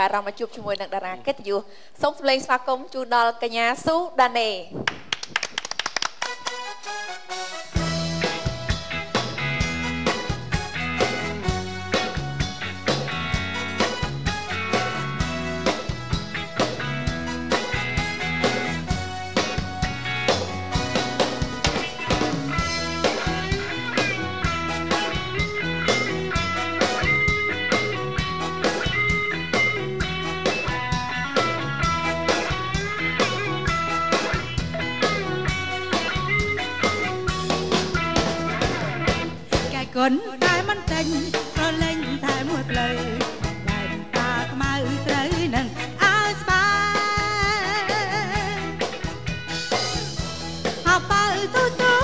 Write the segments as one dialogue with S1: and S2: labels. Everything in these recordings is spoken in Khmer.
S1: អារម្មណ៍មកជួបជាមួយនឹងតារាកិត្តិយសសូមសម្លេងស្វាគមន៍ជូនដល់កញ្ញាស៊ូដាណេ
S2: គុណតែមិនទិញប្រលេងតែមួយផ្លូវបែបតាខ្មៅត្រូវនឹងអើស្បែអបើទូទូ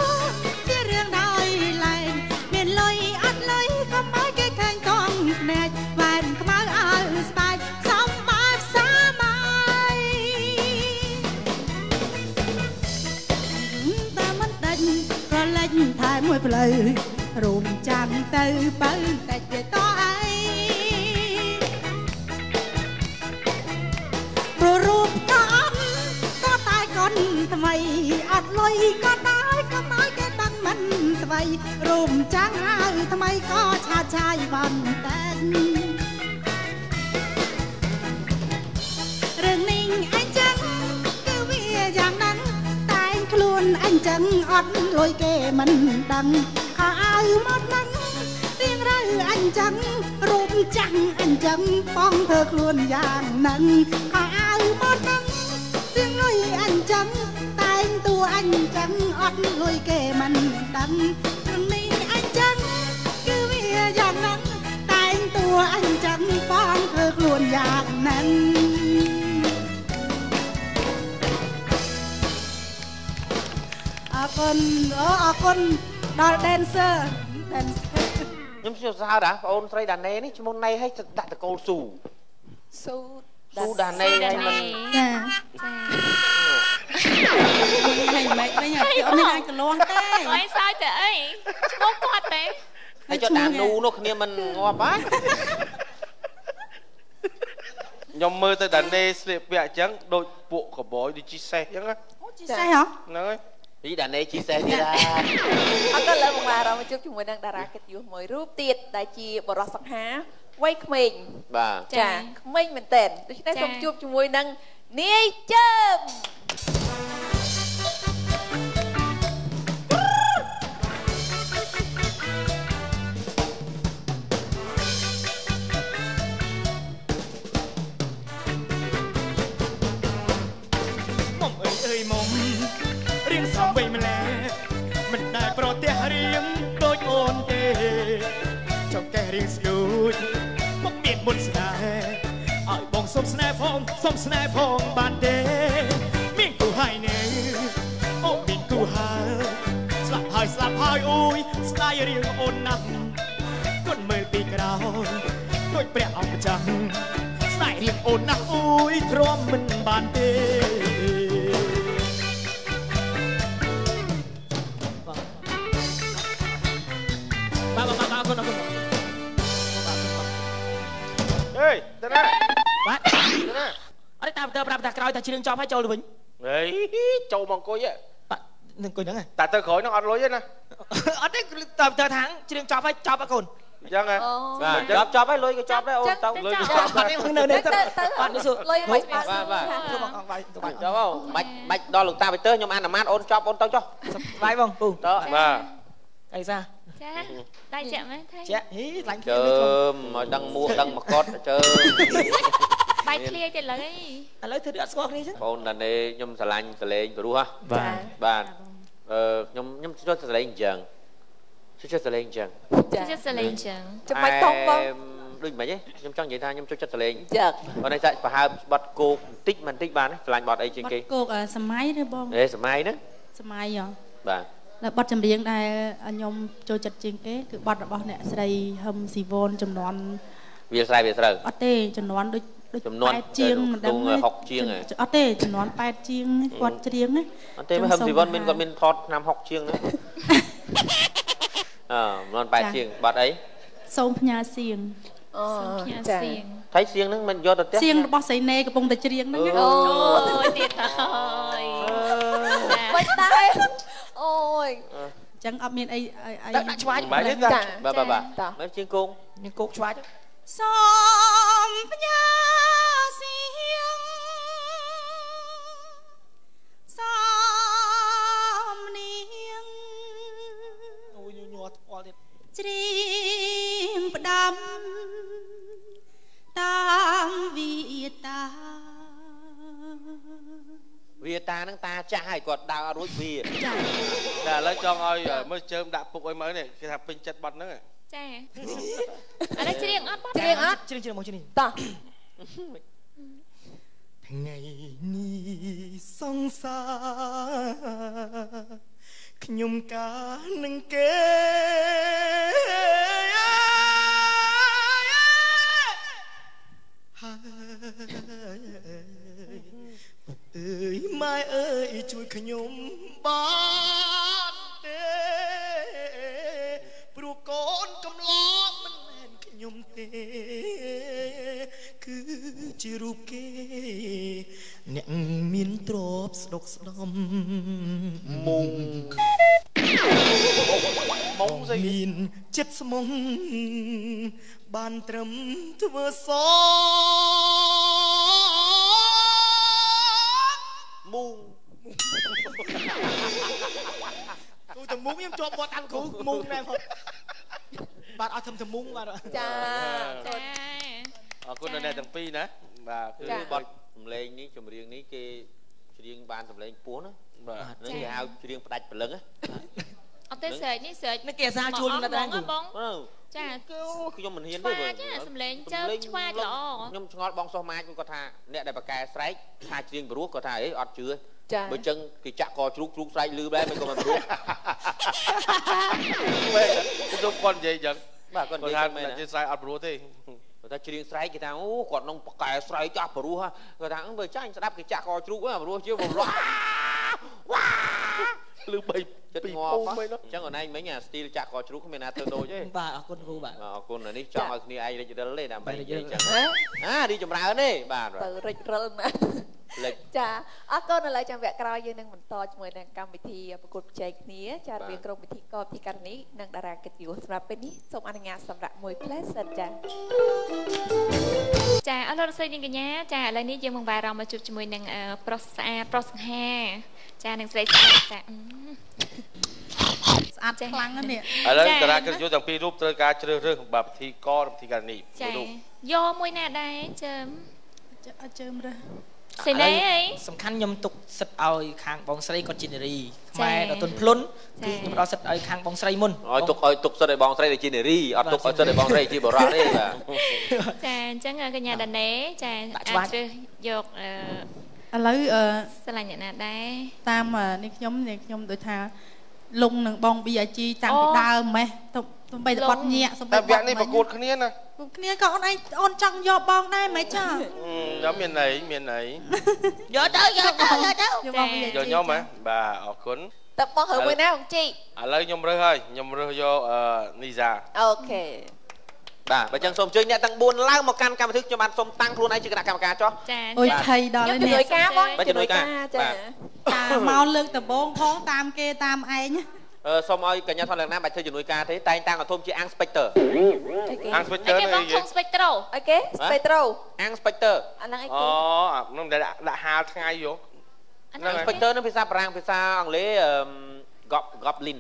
S2: ជារឿងដោយឡែកមានលុយអត់លុយកុំឲ្យគេឃើញកងភ្នែកបែបខ្មៅអើស្បែកសំបែបសាមៃតែមិនទិញប្រលេងតែមួយផ្លូវរួមចាំទៅបើតិចវាតអីព្រោះរូបក៏អត់ក៏តែកូនថ្មីអត់លុយក៏ដែរក៏មកគេដឹងមិនស្វ័យរួមចាំអាវថ្មីក៏ឆាតឆាយបានតែរឿងនេះអញចឹងគឺវាយ៉ាងហ្នឹងតែងខ្លួនអញចឹងអត់លុយគេមិនដឹងខោអាវមកហ្នឹងទៀងរើអញចឹងរូបចាំងអញចឹងបងធ្វើខ្លួនយ៉ាងហ្នឹងខោអាវមកហ្នឹងទៀងលុយអញចឹងតែងតួអញចឹងអត់លុយគេមិនដឹងរឿងនេះអញចឹងគឺវាយ៉ាងហ្នឹងតែងតួអញចឹងបងធ្វើខ្លួនយ៉ាងហ្នឹងអរគុណអូអរគុណដល់ dancer
S3: ខ្ញុំជឿសរសើរដែរបងអូនស្រីដាណេនេះឈ្មោះណេឲ្យដាក់តកូលស៊ូស៊ូស៊ូដាណេឲ្យមិន
S2: ចាហើយមិនវិញអត់មានអាចកលាស់ទេ
S4: អីសើចតែអីឈ្មោះគាត់ទេ
S3: ហើយចុះដានូនោះគ្នាមិនងាប់ហ่ะ
S5: ខ្ញុំមើលទៅដាណេស្លៀកពាក់អញ្ចឹងដូចពួកកបយដូចជីសេះអញ្ចឹងណា
S2: អូជីសេះហ៎
S5: ហ្នឹងហើយ
S3: ពីដាណេជីសេះទៀតដែរ
S1: អត់ក៏លើមកអារម្មណ៍ជួបជាមួយនឹងតារាកិត្តិយសមួយរូបទៀតដែលជាបរិសសង្ហាវ័យក្មេង
S3: បាទ
S1: ចាក្មេងមែនតើដូច្នេះសូមជួបជាមួយនឹងនាយជើម
S6: មុំអើយអើយមុំរៀងសំវិញម្លេះមិនដែលប្រទះរៀងដូចអូនទេចង្កេះរៀងស្លួចមកមានមុនស្នេហ៍ឲ្យបងសុំស្នេហ៍ផងសុំស្នេហ៍ផងបានទេមានគូហើយនៅអូមានគូហើយស្លាប់ហើយស្លាប់ហើយអូយស្ដាយរៀងអូនណាស់គុណមើលពីក្រោយដូចព្រះអង្គម្ចាស់ស្ដាយរៀងអូនណាស់អូយទ្រាំមិនបានទេ
S7: បាទបាទអរគុណអរគុណ
S5: ហេទៅណា
S7: បាទទៅណាអត់តាមទៅប្រាប់ថាក្រោយថាច្រៀងចប់ហើយចូលទៅវិញ
S5: ហេចូលមកអង្គុយ
S7: បាទនឹងអង្គុយហ្នឹង
S5: តែទៅក្រោយហ្នឹងអត់លុយទេណា
S7: អត់ទេតាមទៅថាច្រៀងចប់ហើយចប់ហើយកូន
S5: អញ្ចឹងហ៎
S3: បាទចប់ហើយលុយក៏ចប់ដែរអូនទៅ
S5: លុយក៏ចប់
S7: ដែរនៅនៅទៅបាទនេះសួរ
S1: លុយមិនបាទ
S3: បាទបាទចប់បាច់បាច់ដល់លោកតាបៃតើខ្ញុំអនុម័តអូនចប់អូនទៅចុះ
S7: បាយបងពូ
S3: ទៅ
S5: បាទ
S7: អីសា
S4: ចាដៃចាក់មែនថៃ
S7: ចាក់ហីឡាញ់
S3: ជើមឲ្យដឹងមួកដឹងមកុដជើម
S4: បាយឃ្លាទៀតឡើយ
S7: ឥឡូវធ្វើអត់ស្គាល់គ្នាចឹង
S3: បងដាណេខ្ញុំស្រឡាញ់សលេងព្រោះហ៎បាទអឺខ្ញុំចូលសលេងអញ្ចឹងចូលសលេងអញ្ចឹង
S4: ចូលសលេងអញ្ចឹង
S1: ចាំបាច់តោះបង
S3: ដូចមិនហីខ្ញុំចង់និយាយថាខ្ញុំចូលចិត្តសលេង
S1: អញ្ចឹង
S3: បងនេះសាច់ប្រហើបបត់គោកបន្តិចបន្តិចបានស្រឡាញ់បត់អីជាងគេ
S2: បត់គោកសម័យឬបង
S3: អេសម័យហ្នឹង
S2: សម័យហ៎
S3: បាទ
S2: បទចម្រៀងដែលខ្ញុំចូលចិត្តជាងគេគឺបទរបស់អ្នកស្រីហឹមស៊ីវនចំនួន
S3: វាស្រែវាស្រូវ
S2: អត់ទេចំនួនដូច
S3: ចំនួន
S2: 8ជាងមិនដឹង
S3: 6ជាង
S2: អត់ទេចំនួន8ជាងគាត់ច្រៀងណា
S3: អត់ទេហឹមស៊ីវនមានគាត់មានថតឆ្នាំ6ជាងណាអឺចំនួន8ជាងបទអី
S2: សូមផ្ញើសៀង
S4: សូមផ្ញើសៀង
S3: ថៃសៀងហ្នឹងមិនយកទៅផ្ទះ
S2: សៀងរបស់សៃណេកំពុងតែច្រៀងហ្នឹង
S4: អូយទៀតហើយ
S1: មិនដែរអូយ
S2: ចឹងអត់មានអី
S7: ដាក់ឆ្វាយ
S5: បាយទេតា
S3: បាទបាទបាទមិនជាងគង
S7: ញគោកឆ្វាយ
S2: សូមផ្ញើសៀងសូមនាង
S7: អូយញ័រថ្ពាល់ទៀត
S2: ច្រៀងផ្ដាំតាមវីតា
S3: វាតានឹងតាចាស់ហើយគាត់ដើរអត់រួចវា
S2: ចា
S5: តែឥឡូវចង់ឲ្យមើលជើមដាក់ពុកឲ្យមើលនេះគេថាពេញចិត្តបាត់ហ្នឹង
S4: ចាឥឡូវច្រៀងអត់
S1: ច្រៀងអត់
S7: ច្រៀងច្រៀងមកច្រៀង
S1: តោះ
S6: ថ្ងៃនេះសង្សារខ្ញុំកានឹងគេហើយអើយម៉ែអើយជួយខ្ញុំបានទេព្រោះកូនកំឡោមិនមែនខ្ញុំទេគឺជារូបគេអ្នកមានទ្រព្យស្ដុកស្ដំ
S5: មុងមុងស្អី
S6: មានចិត្តស្មងបានត្រឹមធ្វើស
S3: មុង
S6: គូតមុងខ្ញុំជាប់មាត់តាំងគ្រូមុងដែរផងបាទអត់ធ្វើមុងបាទ
S1: ចា
S4: ចា
S5: អរគុណដល់អ្នកទាំងពីរណាបាទ
S3: គឺបទសម្លេងនេះចម្រៀងនេះគេច្រៀងបានសម្លេងពោះណាបាទនេះគេហៅច្រៀងផ្ដាច់ព្រលឹងណា
S4: អត់ទេស្រែកនេះស្រែក
S7: នេះគេអាសាជួលណាស់ដែរ
S4: បងចា
S3: គឺខ្ញុំមិនហ៊ានទេ
S4: ចាសម្លេងជើឆ្វាចល្អ
S3: ខ្ញុំឆ្ងល់បងសុះម៉ាចគាត់ថាអ្នកដែលបកែស្រែកថាច្រៀងព្រោះគាត់ថាអីអត់ជឿបើចឹងគេចាក់កជ្រូកជ្រូកស្រែកលឺដែរមិនក៏មិនព្រោះ
S5: មែនទៅគាត់និយាយចឹង
S3: បាទគាត់និយាយមែន
S5: ថាស្រែកអត់ព្រោះទេ
S3: គាត់ថាច្រៀងស្រែកគេថាអូគាត់នឹងបកែស្រែកចាស់ព្រោះគាត់ថាបើចាញ់ស្ដាប់គេចាក់កជ្រូកព្រោះជាវលាស់វ៉ា
S5: លឺបី
S3: ចិត្តងាប់អញ្ចឹងអូនឯងមិញអាស្ទីលចាក់កជ្រូកគ្មានណាធ្វើដូចទេ
S7: បាទអរគុណគ្រូបាទ
S3: អរគុណនេះចង់ឲ្យគ្នាឯងរិចរិលទេដើម្បីនិយាយចឹងអារីចម្រើនទេបាទ
S1: ទៅរិចរិលណាចាអរគុណឥឡូវចាំវគ្គក្រោយយើងនឹងបន្តជាមួយនឹងកម្មវិធីប្រកួតប្រជែងគ្នាចារវាងក្រុមពិធីករពិធីការនីនិងតារាកិត្តិយសសម្រាប់ពេលនេះសូមអនុញ្ញាតសម្រាប់មួយ pleasure ចា
S4: ចាអរលោកស្រីនាងកញ្ញាចាឥឡូវនេះយើងមកវ៉ារ៉មកជួបជាមួយនឹងប្រុសស្អាតប្រុសសង្ហាចានិងស្រីស្អាតចា
S2: ស្អាតខ្លាំងណាស់នេះ
S5: ឥឡូវតារាកិត្តិយសទាំងពីររូបត្រូវការជ្រើសរើសបាទពិធីករពិធីការនី
S4: មួយរូបយកមួយណាដែរជើម
S2: ជើមរើស
S4: សេណេអី
S7: សំខាន់ខ្ញុំទុកសិទ្ធឲ្យខាងបងស្រីគាត់ជានារីខ្មែរដ៏ទន់ភ្លន់គឺខ្ញុំផ្ដល់សិទ្ធឲ្យខាងបងស្រីមុន
S3: ឲ្យទុកឲ្យទុកសិទ្ធឲ្យបងស្រីដែលជានារីអត់ទុកឲ្យសិទ្ធឲ្យបងស្រីជាបុរសទេបាទ
S4: ចាអញ្ចឹងកញ្ញាដាណេចាអាចជ្រើសយក
S2: ឥឡូវ
S4: ស្រឡាញ់អ្នកណាដែរ
S2: តាមនេះខ្ញុំដូចថាលងនឹងបង BIG តាំងពីដើមម៉េះសំបីតែបត់ញាក់សំបី
S5: តែវគ្គនេះប្រកួតគ្នាណា
S2: គ្នាក៏អូនឯងអូនចង់យកបងដែរម៉េចចា
S5: ខ្ញុំមានអីមានអី
S7: យកទៅយកទៅយកទៅ
S5: យកខ្ញុំហ៎បាទអរគុណ
S1: តើបងរើមួយណាបងជី
S5: ឥឡូវខ្ញុំរើសហើយខ្ញុំរើសយកនីសា
S1: អូខេ
S3: បាទបើចឹងសូមអញ្ជើញអ្នកទាំង4ឡើងមកកាន់កម្មវិធីខ្ញុំបានសូមតាំងខ្លួនឯងជាគណៈកម្មការចុះ
S2: អូយថៃដល់ហើយនេះ
S1: ជំនួយការបង
S3: ជំនួយការ
S1: ចា
S2: តាមមកលើកដំបងផងតាមគេតាមឯង
S3: សូមឲ្យកញ្ញាថនលក្ខណាបាច់ធ្វើជំនួយការទេតែងតាំងឲ្យធំជាអាំងស្ពេចទ័រ
S5: អាំងស្ពេចទ័រ
S4: នេះគេបងស្ពេចត្រូ
S1: អីគេស្ពេចត្រូ
S3: អាំងស្ពេចទ័រ
S1: អាហ្នឹងអីគេ
S5: អូអាហ្នឹងដាក់ហាលថ្ងៃយោ
S3: ហ្នឹងស្ពេចទ័រហ្នឹងភាសាបារាំងភាសាអង់គ្លេស goblin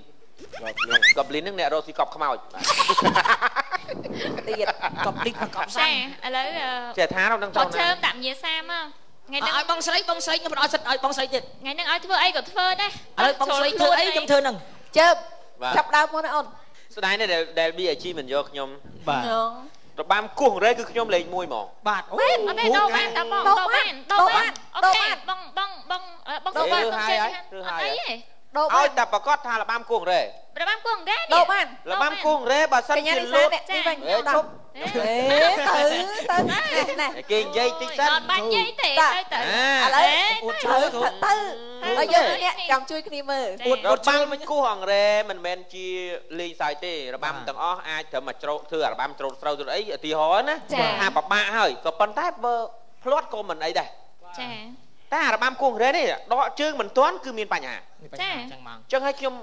S3: goblin ហ្នឹងអ្នករកស៊ីកប់ខ្មោច
S1: ទៀត
S7: កប់លីកកប់សាំ
S4: ឥឡូវ
S3: ចេះថាដល់ដឹងចង់
S4: ជើមដាក់ញាសាមកថ្ងៃហ្នឹង
S7: ឲ្យបងស្រីបងស្រីខ្ញុំផ្ដល់សិទ្ធឲ្យបងស្រីទៀត
S4: ថ្ងៃហ្នឹងឲ្យធ្វើអីក៏ធ្វើដែរ
S7: ឥឡូវបងស្រីធ្វើអីខ្ញុំធ្វើហ្នឹង
S1: ជើមចាប់ដើមមុនណាអូន
S3: ស្ដាយណាស់ដែល BIG មិនយកខ្ញុំ
S7: បាទ
S3: របាំគោះរេគឺខ្ញុំលេខ1ហ្មង
S7: បាទអូ
S4: អត់ទេដោបានតាបងដោបានដោបានអូខេបងបងបងបងសូមបានសូមជើមអត់អីទេ
S3: ឲ្យតែប្រកាសថារបាំគោះរ៉េ
S4: របាំគោះរ៉េនេះ
S1: ដូរបាន
S3: របាំគោះរ៉េបើសិនជាលោត
S1: នេះវិញឈប់ អេទៅទៅណែ
S3: គេនិយាយតិចសិន
S4: អត់បាច់និយាយទេ ទៅទៅ
S1: ឥឡូវអួតឈើទៅ ហើយយើងអ្នកចាំជួយគ្នាមើល
S3: អួតរបាំគោះអង្រែមិនមែនជាលេងសើចទេ របាំទាំងអស់អាចត្រឹមមកច្រូត ធ្វើរបាំច្រូតស្រូវទៅអី ឧទាហរណ៍ណា ថាពិបាកហើយ ក៏ប៉ុន្តែបើផ្លាត់ក៏មិនអីដែរ
S4: ចា
S3: តែរបាំគោះអង្រែនេះដកជើងមិនទាន់ គឺមានបញ្ហា
S4: ចា
S7: ចឹងហ្មង
S3: ចឹងហើយខ្ញុំ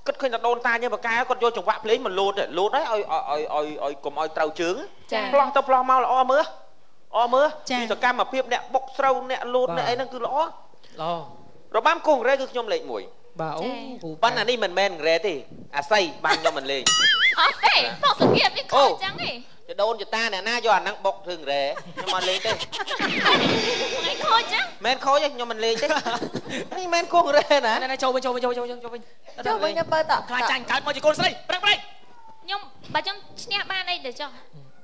S3: គិតឃើញតែដូនតាយើងបកែ គាត់យកចង្វាក់ភ្លេងមកលោត លោតហើយឲ្យឲ្យឲ្យឲ្យកុំឲ្យត្រូវជើង ផ្លោះទៅផ្លោះមក ល្អមើល អមើលពីសកម្មភាពអ្នកបុកស្រូវ អ្នកលោត អ្នកអីហ្នឹងគឺល្អ
S7: ល្អ
S3: របាំគោះរ៉េគឺខ្ញុំលេខ1
S7: បាទ អូ
S3: ប៉ុន្តែនេះមិនមែនរ៉េទេ អាស័យបានខ្ញុំមិនលេង
S4: អត់ទេ ផកសុគៀបវាខូចចឹងឯង
S3: ចដូនចតាអ្នកណាយកអាហ្នឹងបុកធ្វើរ៉េ ខ្ញុំអត់លេងទេ
S4: មិនខូចចឹង
S3: មិនខូចទេ ខ្ញុំមិនលេងទេ នេះមិនគោះរ៉េណា
S7: ណែ ចូលវិញ ចូលវិញ ចូលវិញ ចូលវិញ
S1: ចូលវិញ បើត
S7: ខ្លាចចាញ់ កើតមកជាកូនស្រី ប្រឹងប្រែង
S4: ខ្ញុំបើខ្ញុំឈ្នះបានអីទៅចុះ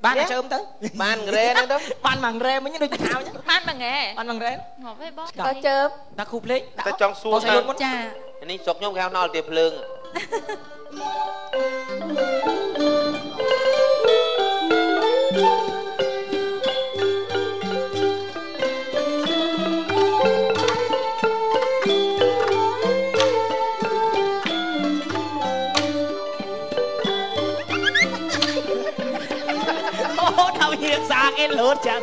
S7: បានតែជើមទៅ
S3: បានរ៉េហ្នឹងទៅ
S7: បានមួយរ៉េមិញដូចថាវិញ
S4: បានមួយរ៉េ
S7: បានមួយរ៉េ
S4: ងាប់ហេបង
S1: ទៅជើម
S7: ដាក់គូភ្លេង
S5: តែចង់សួរ
S1: ចា
S3: នេះស្រុកខ្ញុំគេហៅណល់ទាភ្លើង
S7: អូ ថាវាសាគេលោតចឹង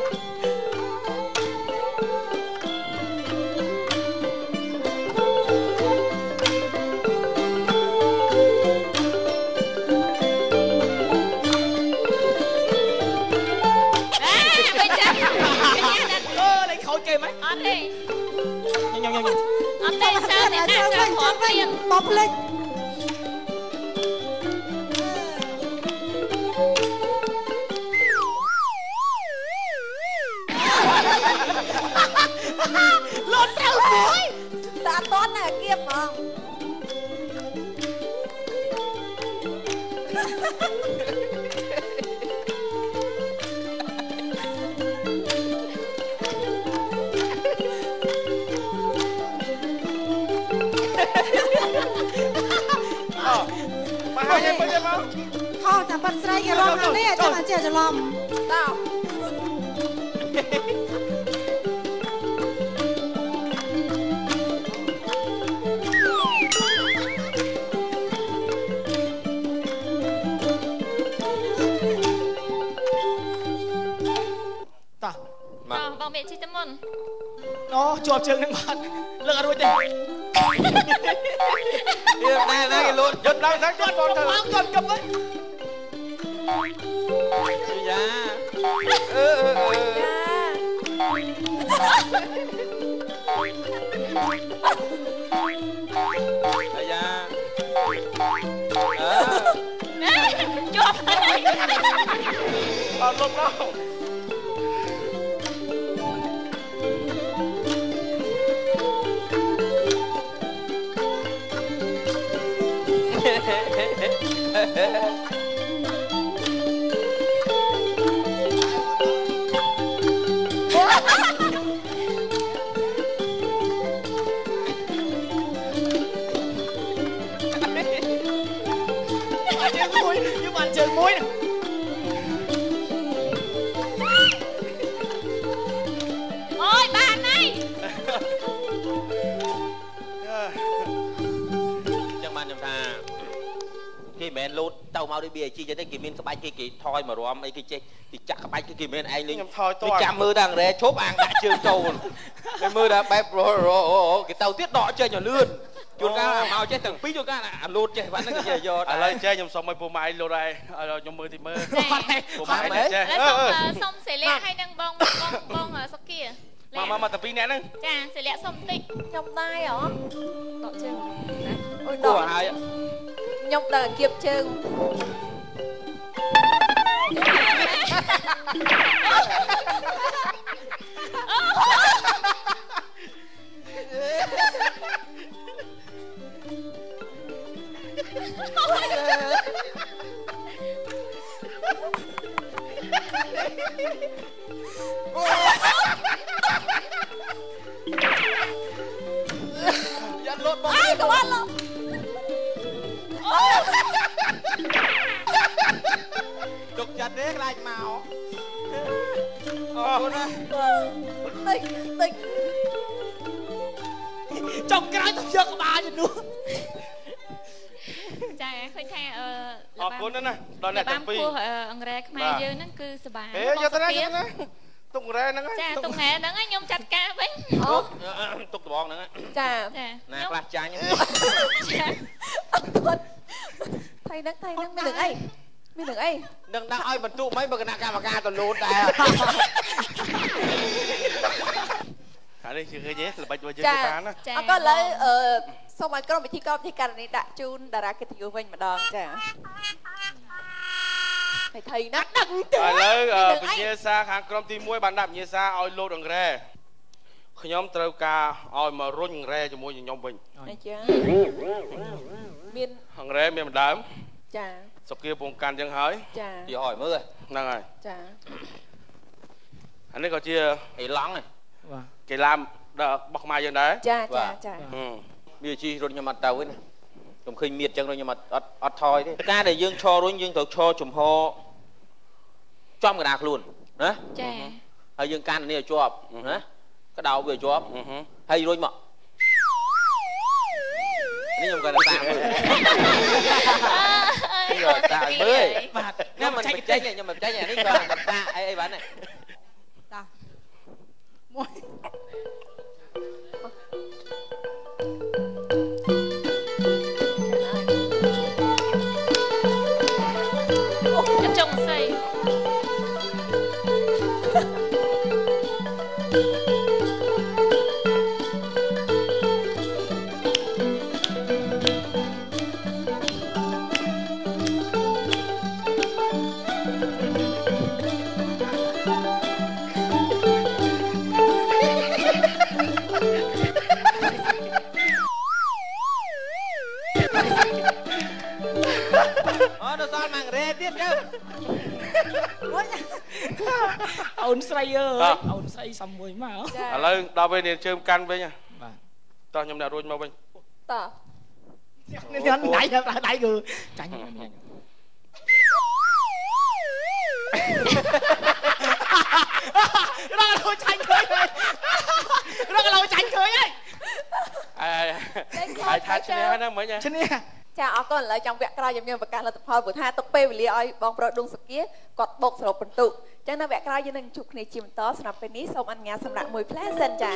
S7: គេហ្មង
S4: អត់ទេ
S7: ញញញ
S4: អត់ទេ សើអ្នកណាសើព្រមព្រៀង
S2: បភ្លេច
S7: លោតត្រូវមួយ
S1: តែអត់តន់ណា គៀបហ្មង
S5: មកហើយ មកមក
S2: ខោតាមប៉ាត់ស្រីគេរំអានេះចាំអញ្ចេះច្រឡំ
S1: តោ
S7: តោះ
S4: មកបងមេជីទៅមុន
S7: អូ ជាប់ជើងនឹងបាត់ លើកអត់រួចទេ
S3: ទៀតណែណែ គេលូត
S5: យត់ឡើងសាច់គាត់បងទៅ
S7: គាត់កឹបហើយ
S3: យ៉ា អឺអឺអឺ អាយ៉ា អឺ
S4: ជាប់
S5: អត់លុបដល់
S7: ជើងមួយ ខ្ញុំបានជើងមួយណា
S4: អូយ បានហើយ
S3: ចឹងបានខ្ញុំថាគេមិនមែនលោតទៅមកដូច BIG ចឹងទេ គេមានក្បាច់គេ គេថយមករំអី គេចេះគេចាក់ក្បាច់គេ គេមិនមែនឯងលេង
S5: ខ្ញុំថយត
S3: ចាំមើលតែអង្រែឈប់ អាងដាក់ជើងចូល គេមើលតែបែបរគេទៅទៀតដកចេញឲ្យលឿន ជួនកាលមកចេះទាំងពីរ ជួនកាលអាលោតចេះបាត់ហ្នឹងគេយក
S5: ឥឡូវចេះ ខ្ញុំសុំឲ្យពូម៉ែលោតឲ្យខ្ញុំមើលតិចមើល
S3: ពូម៉ែ
S5: ចេះ
S4: សុំសេលាឲ្យនឹងបងបងបងសុគា
S5: មកមកមកតែពីរនាក់ហ្នឹង
S4: ចា សេលាសុំតិច
S1: ខ្ញុំដែរហ៎ ដកជើងណា
S3: អូយ ដកហើយ
S1: ខ្ញុំដល់គៀបជើង
S3: យ៉ា លោតបង
S1: អើយ ក៏បានលោត
S3: ទេខ្លាចមកអរគុណណា
S1: តិចតិច
S7: ចុងក្រោយទៅយកក្បាលជំនួស
S4: ចាឃើញថា
S5: អរគុណណាស់ដល់អ្នកទាំងពីរ
S4: អង្រែខ្មែរយើងហ្នឹងគឺសប្បាយ
S5: យកទៅណាយកទៅណាទុករ៉ែហ្នឹង
S4: ចាទុករ៉ែហ្នឹងខ្ញុំចាត់ការវិញ
S1: អូ
S3: ទុកដបងហ្នឹង
S1: ចា
S3: ណាខ្លះចាញ់
S4: ចា
S1: អត់ពុតថៃហ្នឹងថៃហ្នឹងមាននឹងអីមាននឹងអី
S3: នឹងដាក់ឲ្យបន្ទុកមិនបើគណៈកម្មការទៅលូតដែរ
S5: អានេះជឿឃើញទេល្បិចរបស់យើងទៅបានណា
S1: អរគុណឥឡូវសូមឲ្យក្រុមពិធីករពិធីការនីដាក់ជូនតារាកិត្តិយសវិញម្ដងចាហើយថៃណាស់ដឹងទេ
S5: ឥឡូវវិញ្ញាសាខាងក្រុមទី1បានដាក់វិញ្ញាសាឲ្យលោតអង្រែខ្ញុំត្រូវការឲ្យមករុញអង្រែជាមួយនឹងខ្ញុំវិញ
S1: ចាមាន
S5: អង្រែមានម្ដើម
S1: ចា
S5: សុគាពងកាន់ចឹងហើយ
S1: ចា
S3: ទីឲ្យមើល
S5: ហ្នឹងហើយ
S1: ចា
S5: អានេះក៏ជា
S3: អេឡង់
S7: បាទ
S5: កីឡារបស់ខ្មែរយើងដែរ
S1: ចាចាចា
S3: វាជីរុញខ្ញុំអត់ទៅទេណាខ្ញុំឃើញមៀតចឹងរុញខ្ញុំអត់ថយទេការដែលយើងឈររុញយើងត្រូវឈរជំហរចំកណ្ដាលខ្លួនណា
S4: ចា
S3: ហើយយើងកាន់នេះឲ្យជាប់ណាក្តោបវាឲ្យជាប់ហើយរុញមកនេះខ្ញុំគាត់តាមមើលនេះតាមមើល
S7: បាទ
S3: ខ្ញុំមិនចេញខ្ញុំមិនចេញអានេះគាត់តាអីអីបាននេះ
S2: តាមួយ
S4: ចុងស្អី
S3: អូនៅសល់មួយរ៉េទៀតទៅ
S7: អូនស្រីអើយអូនស្រីសំមួយមក
S5: ឥឡូវដល់ពេលនេះជើងកាន់វិញ
S7: បាទ
S5: តោះខ្ញុំអ្នករួចមកវិញ
S1: តោះ
S7: នេះដៃដៃគឺចាញ់នេះរកលោចាញ់ឃើញហើយរកលោចាញ់ឃើញហើយ
S5: ហើយថាឈ្នះហ្នឹងមិញ
S7: ឈ្នះ
S1: ចាអរគុណឥឡូវចង់វគ្គក្រោយខ្ញុំប្រកាសលទ្ធផលព្រោះថាទុកពេលវេលាឲ្យបងប្រុសដួងសុគាគាត់បូកសរុបពិន្ទុអញ្ចឹងនៅវគ្គក្រោយយើងនឹងជួបគ្នាជាបន្តសម្រាប់ពេលនេះសូមអនុញ្ញាតសម្រាប់មួយផ្លែសិនចា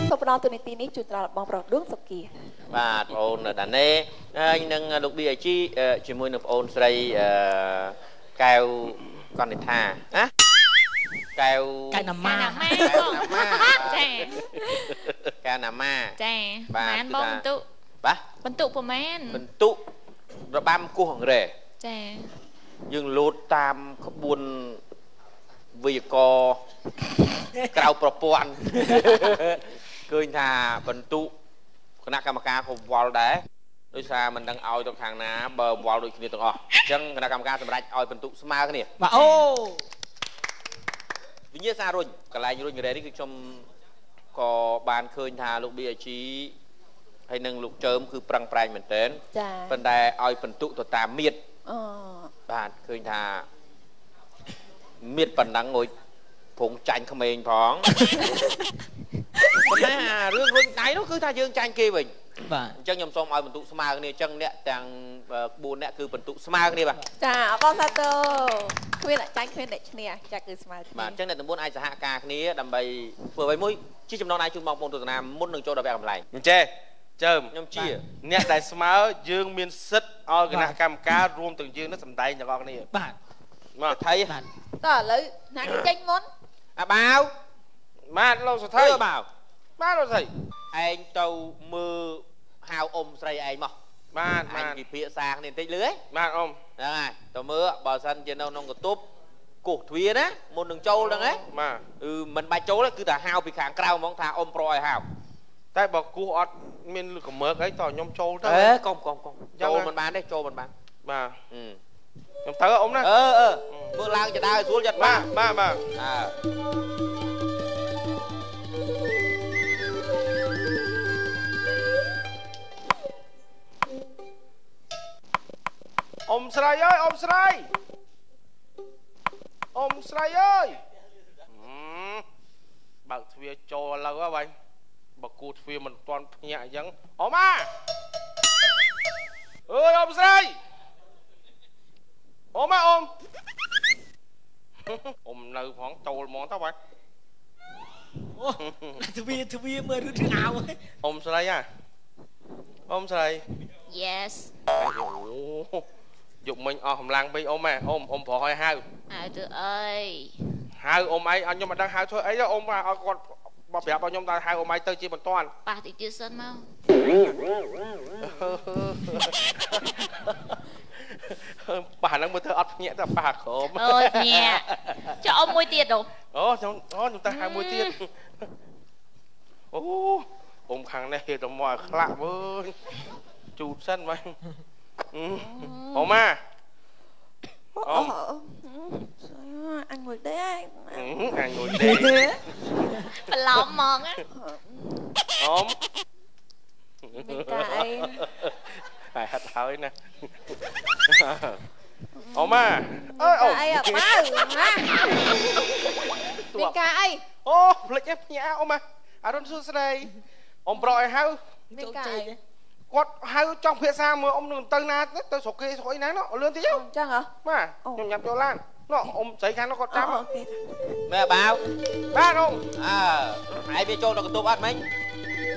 S1: សូមផ្ដល់ទូនីតិនេះជូនដល់បងប្រុសដួងសុគា
S3: បាទបងអូនដាណេហើយនឹងលោក BIG ជាមួយនឹងបងអូនស្រីកែវកនិដ្ឋាណាកែវ
S7: ណាម៉ា
S4: ចា
S3: កែវណាម៉ា
S4: ចាបានបងពិន្ទុ
S3: បាទ
S4: ពិន្ទុប្រមាណ
S3: ពិន្ទុរបាំគោះអង្រែ
S4: ចា
S3: យើងលោតតាមក្បួនវេយ្យាករណ៍ក្រៅប្រព័ន្ធឃើញថាពិន្ទុគណៈកម្មការក៏វល់ដែរដោយសារមិនដឹងឲ្យទៅខាងណាបើវល់ដូចគ្នាទាំងអស់អញ្ចឹងគណៈកម្មការសម្រេចឲ្យពិន្ទុស្មើគ្នា
S7: បាទអូ
S3: វិញ្ញាសារុញកន្លែងរុញរ៉េនេះគឺខ្ញុំក៏បានឃើញថាលោក BIG ហើយនឹងលោកចើមគឺប្រឹងប្រែងមែនទែនប៉ុន្តែឲ្យពិន្ទុទៅតាមមៀត
S1: អូ
S3: បាទឃើញថាមៀតប៉ុណ្ណឹងរួចព្រងចាញ់ក្មេងផងប៉ុន្តែរឿងរុញដៃនោះគឺថាយើងចាញ់គេវិញ
S7: បាទ
S3: អញ្ចឹងខ្ញុំសូមឲ្យបន្ទុកស្មើគ្នាអញ្ចឹងអ្នកទាំង4អ្នកគឺបន្ទុកស្មើគ្នាបាទ
S1: ចាអបអរសាទរគ្មានអ្នកចាញ់គ្មានអ្នកឈ្នះចាគឺស្មើគ្នា
S3: បាទអញ្ចឹងអ្នកទាំង4អាចសហការគ្នាដើម្បីធ្វើអ្វីមួយជាចំណងដៃជូនបងប្អូនទស្សនាមុននឹងចូលដល់វគ្គកម្លែង
S5: អញ្ចេះចើម
S3: ខ្ញុំជា
S5: អ្នកដែលស្មើយើងមានសិទ្ធឲ្យគណៈកម្មការរួមទាំងយើងនឹងសម្ដែងទាំងអស់គ្នា
S7: បាទ
S5: មក
S3: ថៃ
S1: តើឥឡូវណាចេញមុន
S3: អាបាវ
S5: បាទលោកសុថៃ
S3: បាវ
S5: បាទលោកសុថៃ
S3: ឯងទៅមើលហៅអ៊ំស្រីឯងមក
S5: បាទ
S3: អញពិភាក្សាគ្នាបន្តិចលឺហ៎
S5: បាទអ៊ំ
S3: ហ្នឹងហើយទៅមើលបើសិនជានៅក្នុងកន្ទប់គោះទ្វារណាមុននឹងចូលហ្នឹងហ៎
S5: បាទ
S3: គឺមិនបាច់ចូលទេគឺតែហៅពីខាងក្រៅហ្មងថាអ៊ំប្រឲ្យហៅ
S5: តែបើគោះអត់មានកម្រើកអីតោះខ្ញុំចូលទៅ
S3: អេកុំចូលមិនបានទេចូលមិនបាន
S5: បាទខ្ញុំទៅអ៊ំណា
S3: អឺមើលឡើងចដើស្រួលចិត្ត
S5: បាទបាទបាទ
S3: អើ
S5: អ៊ំ ស្រីអើយអ៊ំស្រីអ៊ំស្រីអើយបើកទ្វារចូលឥឡូវហើយបើគូទ្វារមិនទាន់ភ្ញាក់អញ្ចឹងអ៊ំអាអើយអ៊ំស្រីអ៊ំអាអ៊ំអ៊ំនៅផងចូលហ្មងទៅបាទ
S7: អូទ្វារមើលរឹតអាវ
S5: អ៊ំស្រីអាអ៊ំស្រី
S4: Yes
S5: អូយកមិញអស់កម្លាំងពេកអ៊ំហ៎អ៊ំអ៊ំប្រហែលហៅ
S4: ហៅទៅអី
S5: ហៅអ៊ំឯងខ្ញុំមិនដឹងហៅធ្វើអីទេអ៊ំឲ្យគាត់មកប្រាប់ឲ្យខ្ញុំថាហៅអ៊ំឯងទៅជាបន្ទាន់
S4: ប៉ះតិចទៀតសិនមក
S5: ប៉ះហ្នឹងមើលធ្វើអត់ភ្ញាក់តែប៉ះក្រម
S4: អូយភ្ញាក់ចុះអ៊ំមួយទៀតនោះ
S5: អូខ្ញុំអូខ្ញុំទៅហៅមួយទៀតអូអ៊ំខាងនេះគេទៅមកឲ្យខ្លាក់វើយជូតសិនបាទអ៊ំអាអ៊ំ
S1: អញមួយទេ
S5: អញមួយទេ
S4: បន្លំហ្មង
S5: អ៊ំ
S1: មានការអី
S5: ហើយហាត់ហើយណាអ៊ំអាអើយអ៊ំ
S1: អីអាម៉ៅណាមានការអី
S5: អូភ្លេចភ្ញាក់អ៊ំអាអរុនសួស្តីអ៊ំប្រកឲ្យហៅ
S1: មានការអី
S5: គាត់ហៅចង់ភាសាមើលអ៊ំនឹងទៅណាទៅស្រុកគេស្រុកអីណានោះលឿនតិច
S1: អញ្ចឹងហ៎
S5: បាទខ្ញុំញ៉ាំចូលឡាននោះអ៊ំស្រីខាងនោះគាត់ចាំ
S3: មែនបាវ
S5: បាទអ៊ំ
S3: អើឯងវាចូលដល់កន្ទប់អត់មិញ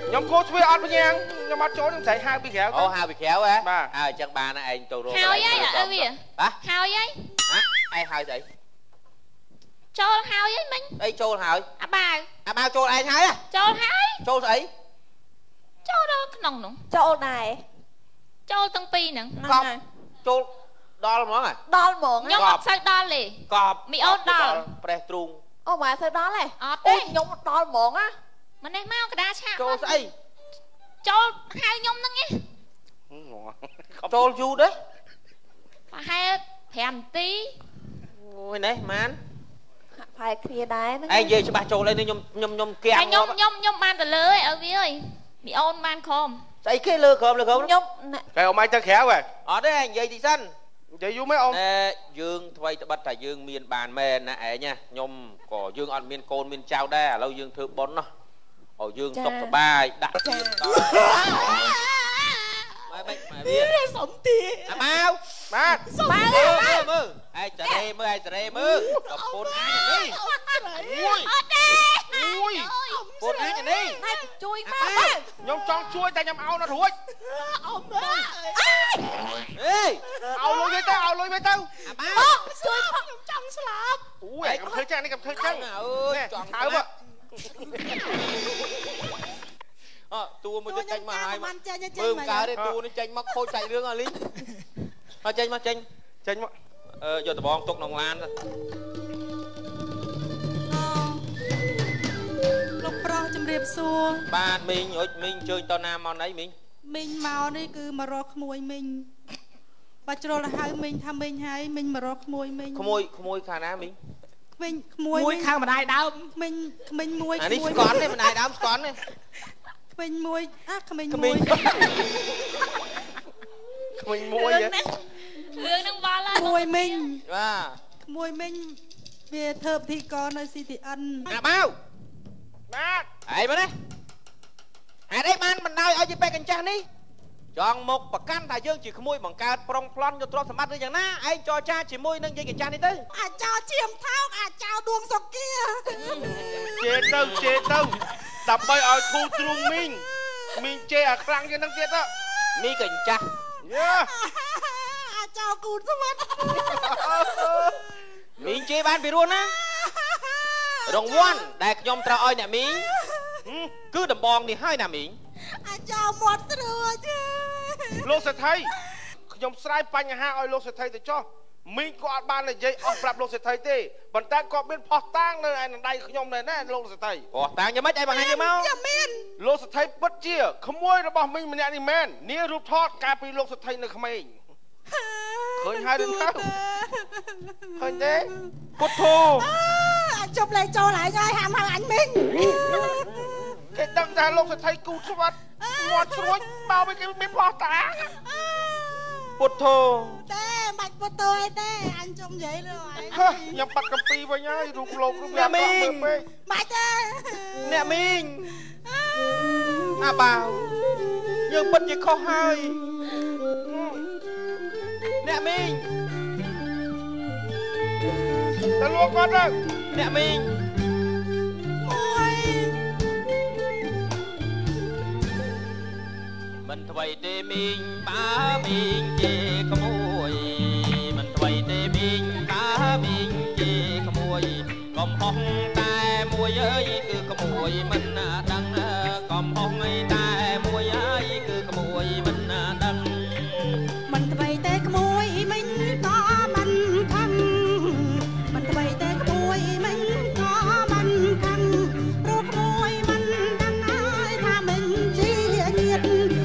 S5: ខ្ញុំគោទ្វារអត់បញ្ញាខ្ញុំអត់ចូលខ្ញុំស្រីហៅពីក្រៅ
S3: អូហៅពីក្រៅហ៎អើអញ្ចឹងបានឯងទៅរក
S4: ហើយហើយអើវា
S3: បាទ
S4: ហើយហើយ
S3: ហ៎ឯងហើយស្អី
S4: ចូលហើយហីមិញ
S3: អីចូលហើយ
S4: អាបាវ
S3: អាបាវចូលឯងហើយ
S4: ចូលហើយ
S3: ចូលស្អី
S4: ចូលដល់ក្នុងនោះ
S1: ចូលដែរ
S4: ចូលទាំងពីរហ្នឹង
S3: កប់ចូលដល់ហ្មងហ៎
S1: ដល់ហ្មង
S4: ខ្ញុំអត់សូវដល់ទេ
S3: កប់
S4: មីអូនដល់
S3: ប្រេះទ្រូង
S1: អូម៉ែសូវដល់ទេ
S4: អត់ទេ
S1: ខ្ញុំដល់ហ្មងណា
S4: ម្នេះមកកដាឆាក
S3: ចូលស្អី
S4: ចូលហៅខ្ញុំហ្នឹងឯង
S3: ចូលយូរទេ
S4: ប្រហែល5នាទី
S3: អូយនេះម៉ាន
S1: ហាក់ផែគ្នាដែរហ្នឹង
S3: ឯងនិយាយច្បាស់ចូលអីនេះខ្ញុំខ្ញុំខ្ញុំគៀង
S4: ខ្ញុំខ្ញុំខ្ញុំបានទៅលើឯងឲ្យវាអើយមីអូនបានក្រម
S3: ស្អីគេលើក្រមលើក្រម
S1: ខ្ញុំ
S5: គេអ៊ំឯងទៅក្រៅហ៎
S3: អត់ទេឯងនិយាយតិចសិន
S5: និយាយយូរមែនអ៊ំ
S3: យើងថ្វីត្បិតថាយើងមានបានមែនណាឯងណាខ្ញុំក៏យើងអត់មានកូនមានចៅដែរឥឡូវយើងធ្វើបុណ្យណោះឲ្យយើងសុខសប្បាយដាក់ទៀតដល់ម៉ែម៉ែវា
S7: សុំទា
S3: អាបាវ
S5: បាទ
S3: មើលមើលឯងសេរីមើលឯងសេរីមើលប្រពន្ធអញនេះ
S5: អូយ
S4: អត់ទេ
S5: អូយ
S3: ប្រពន្ធអញនេះ
S1: ណែជួយមកបាទ
S5: ខ្ញុំចង់ជួយតែខ្ញុំអោនអត់រួច
S7: អ៊ំអើយ
S3: អេ
S5: អោលុយទៅអោលុយទៅ
S3: អាបាវ
S7: ជួយផងខ្ញុំចង់ស្លាប់
S5: អូយកុំធ្វើចឹងនេះកុំធ្វើចឹង
S3: អើយចង់
S5: ហៅមក
S3: អតួមួយទៅចេញមកហើយមើលកើតទេតួនេះចេញមកខូចសាច់រឿងអស់លីងអត់ចេញមកចេញ
S5: ចេញមក
S3: យកដបងទុកក្នុងឡានទៅ
S2: លោកប្រុសជំរាបសួរ
S3: បាទមីងអុចមីងជើញតណាមកណីមីង
S2: មីងមកនេះគឺមករកក្មួយមីងបើជ្រុលទៅហៅមីងថាមីងហើយមីងមករកក្មួយមីង
S3: ក្មួយក្មួយខាងណាមីង
S2: ក្មេងក្មួយ
S7: មួយខាងម្ដាយដើម
S2: ក្មេងក្មេងមួយ
S3: អានេះស្កន់ទេម្ដាយដើមស្កន់ទេ
S2: ក្មេងមួយអាក្មេងមួយ
S5: ក្មេងមួយ
S4: រឿងនឹងបល់ហើយ
S2: ក្មួយមីង
S3: បាទ
S2: ក្មួយមីងវាធ្វើពិធីករនៅ CTN
S3: អាបាវ
S5: បាទ
S3: ឯងមើលណាហេតុអីបានបណ្ដោយឲ្យជាពេកកញ្ចាស់នេះចង់មកប្រកាន់ថាយើងជាក្មួយបង្កើតប្រុងប្លន់យកទ្រព្យសម្បត្តិឬយ៉ាងណាឯងចរចាជាមួយនឹងយាយកញ្ចាស់នេះទៅ
S2: អាចោឈាមថោកអាចោដួងសុគា
S5: ជេរទៅជេរទៅដើម្បីឲ្យធូរទ្រូងមីងមីងជេរអាខ្លាំងជាងនឹងទៀតទៅ
S3: មីកញ្ចាស់
S5: យ៉ា
S2: អាចោគូនស្វិត
S3: មីងជេរបានពីរោះណារង្វាន់ដែលខ្ញុំត្រូវឲ្យអ្នកមីងគឺដំបងនេះហើយណាមីង
S2: អាចោមាត់ស្រួច
S5: លោកសេដ្ឋីខ្ញុំស្រាយបញ្ហាឲ្យលោកសេដ្ឋីទៅចុះមីងក៏អត់បាននិយាយអស់ប្រាប់លោកសេដ្ឋីទេប៉ុន្តែក៏មានផុសតាងនៅឯដៃខ្ញុំដែរណាលោកសេដ្ឋី
S3: ផុសតាងយ៉ាងម៉េចឯងបង្ហាញយើងមក
S2: យ៉ាងមាន
S5: លោកសេដ្ឋីពិតជាក្មួយរបស់មីងម្នាក់នេះមែននារូបថតកាលពីលោកសេដ្ឋីនៅក្មេងឃើញហើយឬនៅឃើញទេ
S3: ពុទ្ធោ
S2: អាចប់លេចូលហើយហើយហាមហៅអញមីង
S5: គេដឹងថាលោកសេដ្ឋីគូស្វាត់មាត់ស្រួចមកវិញគេមានផុសតាង
S3: ពុទ្ធោ
S2: ទេមិនពុទ្ធោអីទេអញចង់និយាយលើឯង
S5: ខ្ញុំបាត់កំពីវិញហើយរូបលោករូបអ្នកមីង
S2: បាច់ទេ
S3: អ្នកមីងអាបាវយើងពិតជាខុសហើយអ្នកមីង
S5: ទៅលួងគាត់ទៅ
S3: អ្នកមីងមិនថ្វីទេមីងបើមីងជាក្មួយមិនថ្វីទេមីងបើមីងជាក្មួយកំហុសតែមួយអើយគឺក្មួយមិនដឹងកំហុសអីតែមួយអើយគឺក្មួយមិនដឹង
S2: មិនថ្វីទេក្មួយមីងក៏មិនខឹងមិនថ្វីទេក្មួយមីងក៏មិនខឹងព្រោះក្មួយមិនដឹងហើយថាមីងជាញាតិ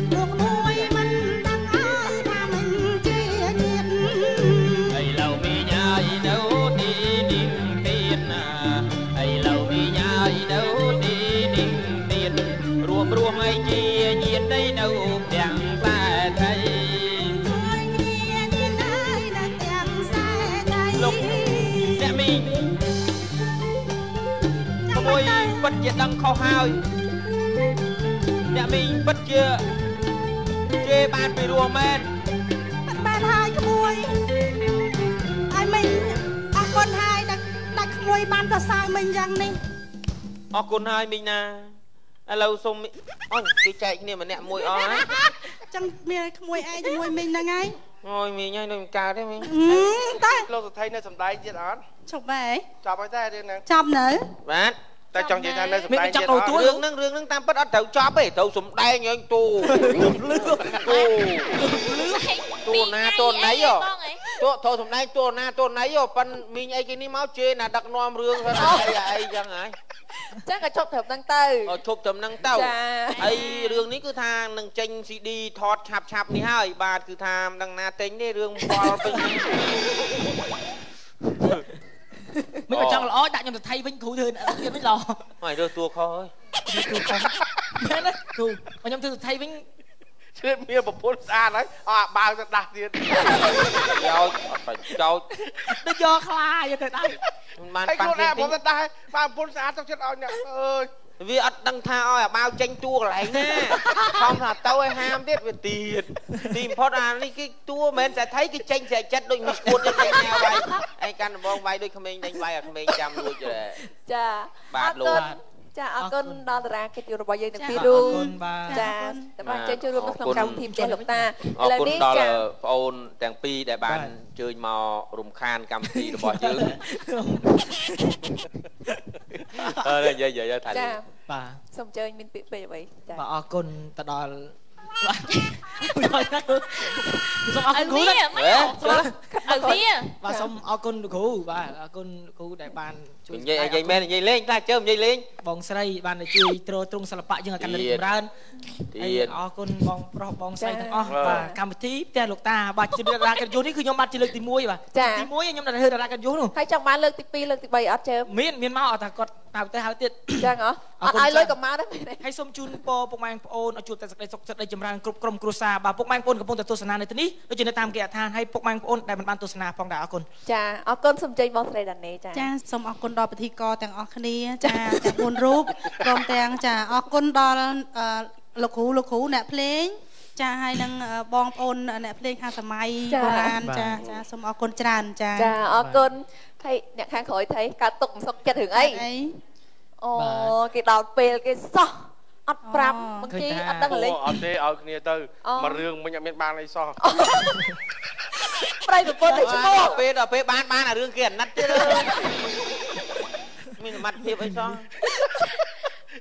S2: ព្រោះក្មួយមិនដឹងហើយថាមីងជាញាតិ
S3: ឥឡូវមីងហើយនៅទីនេះទៀតណាឥឡូវមីងហើយនៅទីនេះទៀតរួមរួមឲ្យជាញាតិនៅទាំងខ្សែថៃលោកអ្នកមីងក្មួយពិតជាដឹងខុសហើយអ្នកមីងពិតជាជេរបានពីរោះមែន
S2: ពិតបានហើយក្មួយឲ្យមីងអរគុណហើយដែលក្មួយបានសរសើរមីងយ៉ាងនេះ
S3: អរគុណហើយមីងណាឥឡូវសុំអូគេចែកគ្នាម្នាក់មួយអស់ហើយ
S2: ចឹងមានក្មួយឯងជាមួយមីងហ្នឹងហើយ
S3: អូយមីងហើយនៅមិនកើតទេមីង
S2: តែ
S5: លោកសុថៃនៅសំដែងទៀតអត់
S2: ជប់ហើយ
S5: ចប់ហើយតែរឿងហ្នឹង
S2: ចប់នៅ
S3: បាទ
S5: តែចង់និយាយថានៅសំដែងទៀតអត់
S3: រឿងហ្នឹងតាមពិតអត់ត្រូវចប់ទេត្រូវសំដែងឯងទូលឺទូទូណាទូណីទូត្រូវសំដែងទូណាទូណីប៉ិនមីងអីគេនេះមកជេរណាដឹកនាំរឿងទៅអីអីចឹងហើយ
S1: ចឹងក៏ឈប់ត្រឹមហ្នឹងទៅ
S3: ឈប់ត្រឹមហ្នឹងទៅហើយរឿងនេះគឺថានឹងចេញ CD ថតឆាប់ឆាប់នេះហើយបាទគឺថាមិនដឹងណាទិញទេរឿងបលពេញ
S7: មិនក៏ចង់ល្អដាក់ខ្ញុំទៅថៃវិញគ្រូធ្វើទៀតវិញល្អ
S3: ហើយរើសតួខុសហើយ
S7: តួខុសមែនទេគ្រូខ្ញុំធ្វើទៅថៃវិញ
S5: ជ្រាបមានប្រពន្ធស្អាតហើយអត់បាវទៅដាស់ទៀត
S3: យោចអត់បាច់ចោច
S7: ដូចយកខ្លាយកទៅដាស់
S3: បាន
S5: ប៉ាន់ខ្លួនឯងผมទៅដាស់បានប្រពន្ធស្អាតទៅចិត្តឲ្យអ្នកអើយ
S3: វាអត់ដឹងថាឲ្យអាបាវចេញតួកន្លែងណាខំថាទៅឲ្យហាមទៀតវាទៀតទីបំផុតអានេះគេតួមិនមែនតែថៃគេចេញស្រែកចិត្តដូចមីស្គួតទៅចេញញ៉ាវវាយឯងកាន់ដំបងវាយដូចក្មេងដេញវាយអាក្មេងចាំលួច
S1: ចា
S3: បាទលោក
S1: ចាអរគុណដល់តារាកិត្តិយសរបស់យើងទាំងពីររូបចាតែបានចេញចូលរួមនៅក្នុងកម្មវិធីផ្ទះលោកតា
S3: ឥឡូវនេះចាអរគុណដល់ប្អូនទាំងពីរដែលបានអញ្ជើញមករំខានកម្មវិធីរបស់យើងអើនិយាយថា
S1: ចា
S7: បាទ
S1: សូមអញ្ជើញមានពាក្យពេចន៍អ្វីចា
S7: បាទអរគុណទៅដល់សូមអរគុណគ្រូ
S4: ឲ្យវា
S7: បាទសូមអរគុណលោកគ្រូបាទអរគុណលោកគ្រូដែលបានជួយ
S3: និយាយមែននិយាយលេងខ្លះជើនិយាយលេង
S7: បងស្រីបានជួយទ្រទ្រង់សិល្បៈយើងឲ្យកាន់តែរីកចម្រើនហើយអរគុណបងប្រុសបងស្រីទាំងអស់បាទកម្មវិធីផ្ទះលោកតាបាទជាតារាកិត្តិយសនេះគឺខ្ញុំបាទជាលើកទី1បាទទី1ខ្ញុំដែលធ្វើតារាកិត្តិយសនោះ
S1: ហើយចង់បានលើកទី2លើកទី3អត់ជើ
S7: មានមកអត់ថាគាត់ទៅហៅទៀត
S1: ចឹងហ៎អត់ឲ្យលុយក៏មកដែរ
S7: ហើយសូមជូនពរពុកម៉ែបងប្អូនឲ្យជួបតែសេចក្តីសុខសេចក្តីចម្រើនគ្រប់ក្រុមគ្រួសារបាទពុកម៉ែបងប្អូនកំពុងតែទស្សនានៅទីនេះដូចជានៅតាមគេអដ្ឋានហើយពុកម៉ែបងប្អូនដែលមិនបានទស្សនាផងដែរអរគុណ
S1: ចាអរគុណសូមជ័យបងស្រីដានីចា
S2: ចាសូមអរគុណដល់ពិធីករទាំងអស់គ្នាចាទាំង4រូបព្រមទាំងចាអរគុណដល់លោកគ្រូអ្នកភ្លេងចាហើយនឹងបងប្អូនអ្នកភ្លេងខាងសម័យបុរាណចាចាសូមអរគុណច្រើនចា
S1: ចាអរគុណហើយអ្នកខាងក្រោយថៃកើតទុកមិនសុខចិត្តរឿងអីអូគេដល់ពេលគេសោះអត់ប្រាប់បางทีអត់ដឹងលេង
S5: អត់ទេឲ្យគ្នាទៅមួយរឿងមិញអត់មានបានអីសោះ
S1: ប្រៃប្រពន្ធទៅឈ្មោះ
S3: ពេលដល់ពេលបានអារឿងគេអាណិតទៀតមានសមត្ថភាពអីសោះ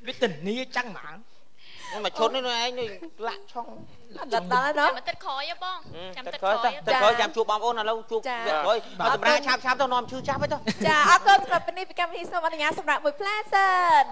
S7: វាធានាចឹងហ្មង
S3: មកឈុតនេះឯងនេះលាក់ឆុង
S1: ដល់ដល់ណា
S4: ចាំទឹកក្រោយបងចាំទឹកក្រោយ
S3: ទឹកក្រោយចាំជួបបងប្អូនឥឡូវជួបវគ្គក្រោយសម្រាប់ឆាប់ឆាប់ទៅនាំឈឺចាប់ទៅ
S1: ចាអរគុណសម្រាប់ពេលនេះពីកម្មវិធីសូមអនុញ្ញាតសម្រាប់មួយផ្លែសិន